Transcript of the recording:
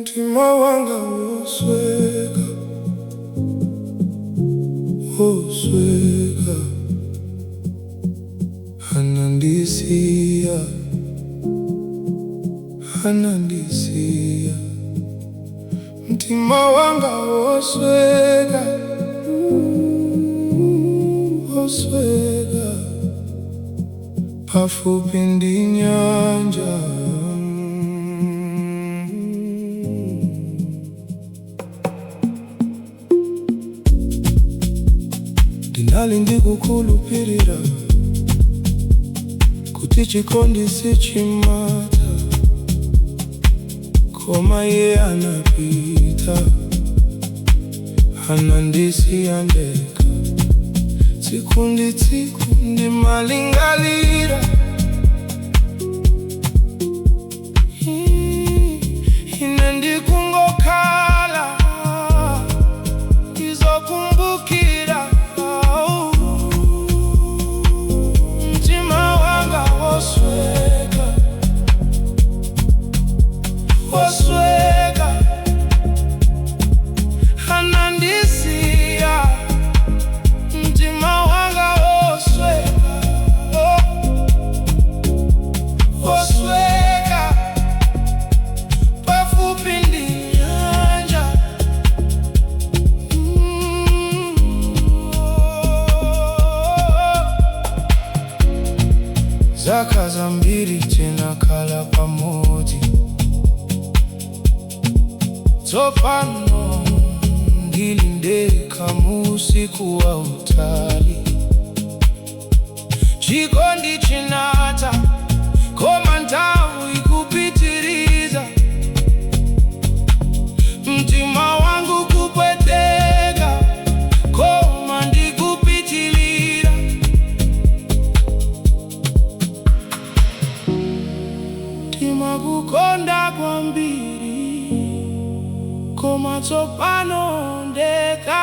Mtima wanga wosweka, wosweka, anandisiya, anandisiya. Mtima wanga wosweka, wosweka, pafupi ndi nyanja. Ndinali ndikukhulupirira kuti chikondi sichimatha, koma iye anapita, anandisiya ndekha. Tsiku ndi tsiku ndimalingalira, ine ndikungokhala ndizokumbukira. Mtima wanga wosweka, wosweka, anandisiya. Mtima wanga wosweka, oh, wosweka, pafupi ndi nyanja. Oh. Zaka zambiri tinakhala pamodzi, tsopano ndili ndekha usiku wa utali. Chikondi chinatha, koma nthawi ikupitiriza. Mtima wangu kupweteka, koma ndikupitilira. Ndimakukonda kwambiri, koma tsopano ndekha.